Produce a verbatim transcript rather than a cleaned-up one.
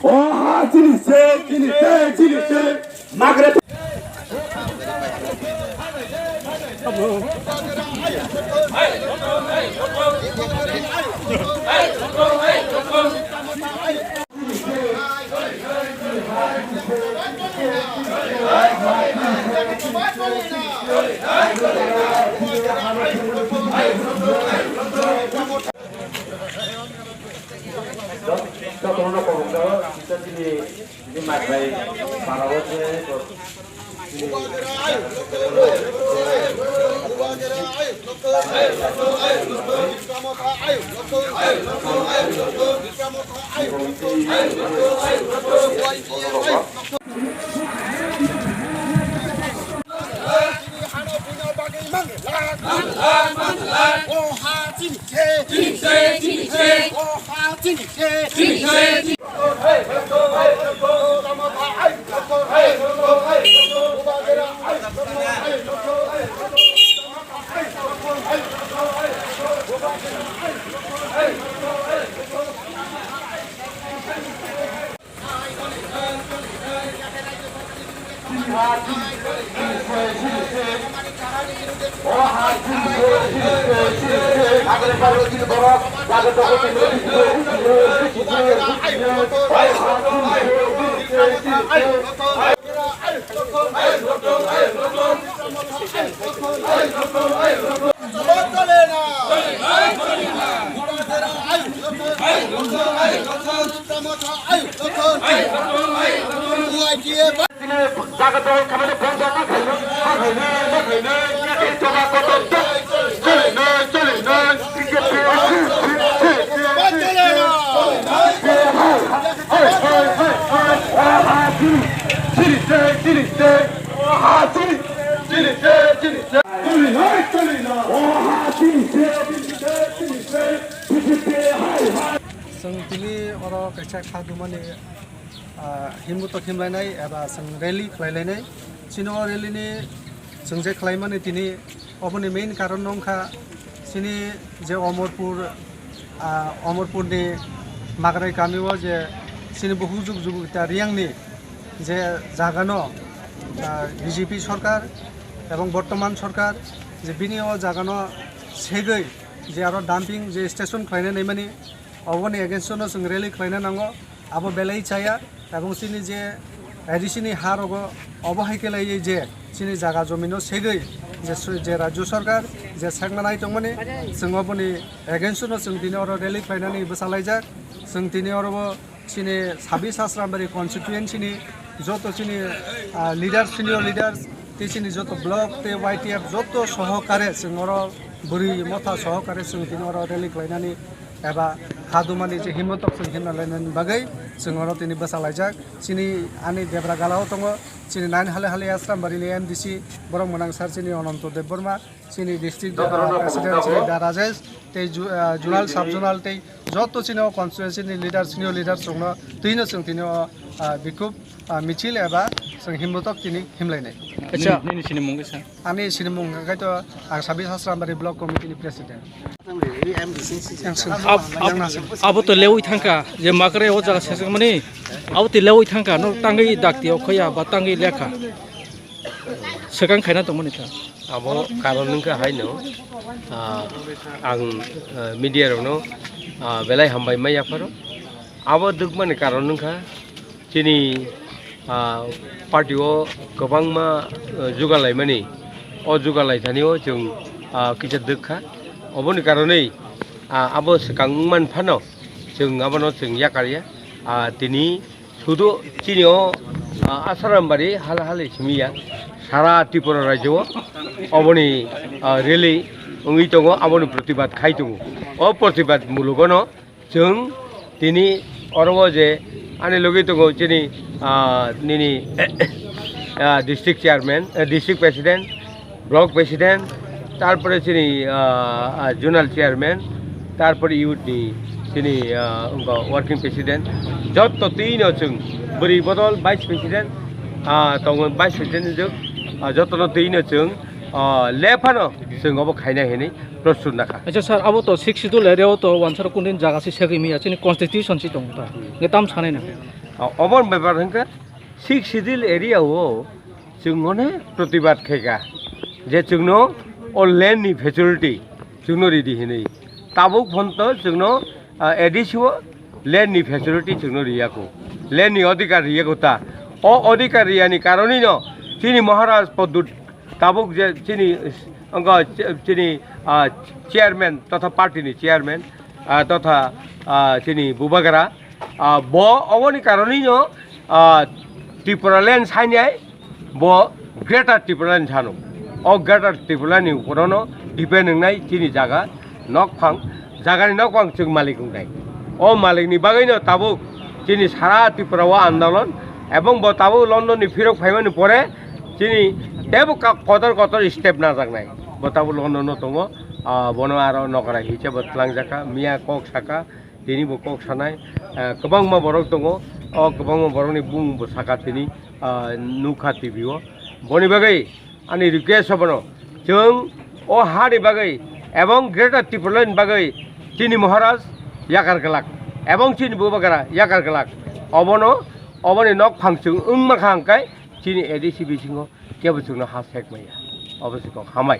O ha, chini se, chini se, chini se. Magre. Jotono no kobong jago, kisa chini, chini mai bai para o se, chini Chwng tini oro kaisa kha dumani, ah, himbuto himlainai eba chwng rally khlailainai. Chini o rally ni chwng je khlaimani tini oboni main karon no wngkha chini je Omorpur, ah, Omorpur ni Magrai kami o je chini bo hujuk jugu ta Riyang ni je jaga no, ah, B J P sorkar ebong bortoman sorkar je bini o jaga no segwi je aro dumping je station khlaina naimani, oboni against o no chwng rally khlaina nango. Abo belai chaya, ebong chini je A D C ni ha rogo obo hai khe lai je chini jaga jomino segwi je su-, je rajyo sorkar je sekna nai tongmani, chwng oboni against o no chwng tini oro rally khlainani bwsa laijak. Chwng tini oro bo chini sabis Asrambari constituency ni joto chini, ah, leaders, senior leaders, tei chini joto block tei Y T F joto sohokare chwng oro bwrwi motha sohokare chwng tini oro rally khlainani eba kha dumani je himbotok chwng himna lainani bagwi chwng oro tini bwsa laijak. Chini ani debra gala o tongo chini nine hale hale Asrambari ni M D C borok mwnang sir chini Ananto Debbarma, chini district, ah, president chini Da Rajesh, tei ju-, ah, zonal, sub zonal tei joto chini o constituency ni leader, senior leader chwngno twino chwng tini o, ah, bikhub, ah, michil eba chwng himbotok tini himlainai. Acha. Nini, nini sinimung kisa? Ani sinimung khe to ang Sabis Asrambari Block Committee ni president. Ab-, ab-, abo to lewi thangka, je Magrai o jaga sesengmani, abo to lewi thangka, no tangwi dakti o khoya ba tangwi lekha. Swkang khaina tongmani kha. Abo karon wngkha haino, ah, ang, ah, media rokno, ah, belai hambai ma yapharo. Abo dwkmani karon wngkha chini, ah, party o kwbangma, ah, jugalaimani. O jugalai thani o chwng, ah, kisa dwk kha. Oboni karonwi, ah, abo swkang wngman phano chwng abono chwng yakarya. Ah, tini Sudu chini o, ah, Asarambari hala hala simi ya, sara Tripura rajyo o oboni, ah, rally wngwi tongo, aboni protibad khai tongo. O protibad mulugono chwng tini oro o je ani logi tongo chini, ah, nini, ah, district chairman, eh, district president, Block president, tarpore chini, ah, ah, zonal chairman, tarpore youth ni chini, ah, wngkha working president, jotto twi no chwng bwrwi bodol vice president, ah, tongo vice president ni jwk, ah, jotto no twi no chwng, ah, lephano chwng obo khaina hinwi prostut nakha. Acha sir, abo to sixth schedule area o to wansaro kundin jaga si segwi miya chini constitution si tongo ta. Nge tam sanai na. Ah, obo bepar hwnkhe sixth schedule area o chwng hone protibad khaika je chwngno o land ni facility chwngno ridi hinwi. Tabuk phonto chwngno, ah, A D C o land ni facility chwngno riyako, land ni odhikar riyako ta. O odhikar riyani karonino chini Maharaj Poddut tabuk je chini, wngkha chini, ah, chairman totha party ni chairman, ah, totha, ah, chini Bubagra, ah, bo oboni karonino, ah, Tripura land sainai bo Greater Tripura land sano. O Greater Tripura ni uporono depend wngnai chini jaga nokphang, jagani nokphang chwng malik wngnai. O malikni bagwino tabuk chini sara Tripura o andolon, ebong bo tabuk London ni phirok phaimani pore chini tebo ka-, kotor kotor step najaknai. Bo tabuk London o tongo, ah, bono aro nokra hiche bo twlangjakha, miya kok saka, tini bo kok sanai, ah, kwbangma borok tongo, o kwbangma borokni bumung bo saka tini, ah, nukha T V o. Boni bagwi ani request abono, chwng o hani bagwi ebong Greater Tipraland bagwi chini Maharaj yakar glak, ebong chini Bubagra yakar glak, obono, oboni nokphang chwng wngma kha hwnkhe chini A D C bisingo kebo chwngno ha sek maya. Obo se kok hambai.